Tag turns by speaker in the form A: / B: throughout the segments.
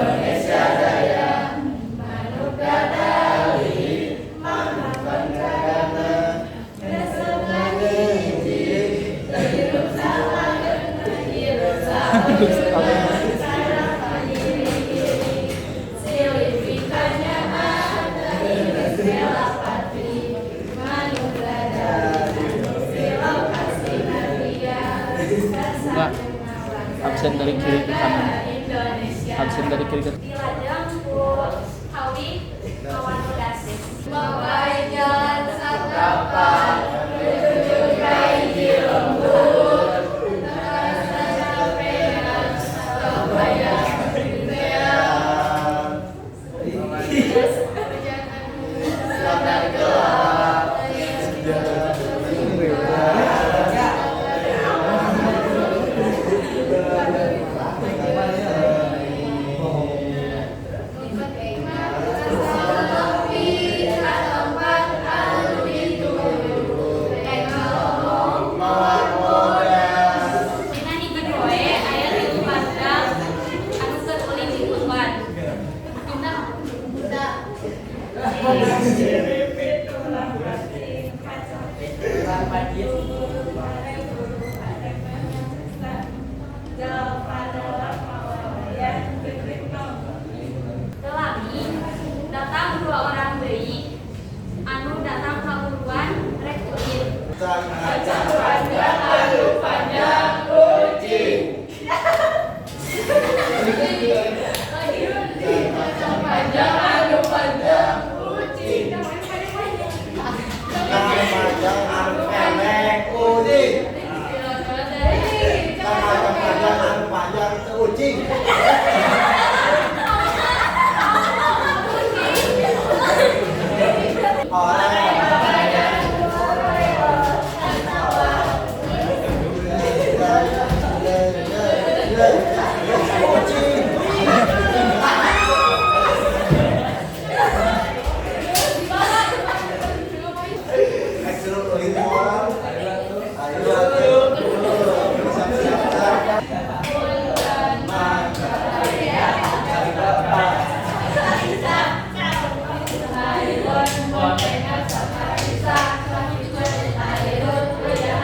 A: Indonesia Jaya. Manuk dadali, manuk pancagana, hiji, hirup salangeuna, hirup salangeuna, silih pikanyaah, geus pati, manuk dadali, silau kasih nadia.
B: Enggak. Absen dari kiri ke kanan.
A: Indonesia.
B: Absen dari kiri ke
A: Dilajeng ku kawi kawan pedasis. Babai jalan satapak menuju ka hiji lembur. Terasa capekna kabayang tea. Sadar gelap. Dina hiji poe aya tilu warga anu keur ulin di hutan. Pinter. Teu lami datang dua orang deui anu datang ka buruan rek ulin.
C: Kacang panjang, anu panjang, kucing.
A: Kacang panjang anu panjang kucing.
C: Kacang panjang, anu pendek, kucing. Kacang panjang, anu panjang, kucing. Orang. Kucing.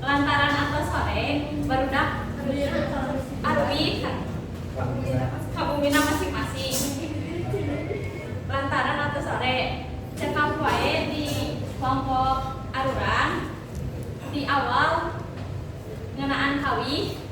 A: Lantaran atos sore barudak aruih ka bumina masing-masing. Lantaran atos sore cekap wae di kelompok arurang di awal ngeunaan kawih.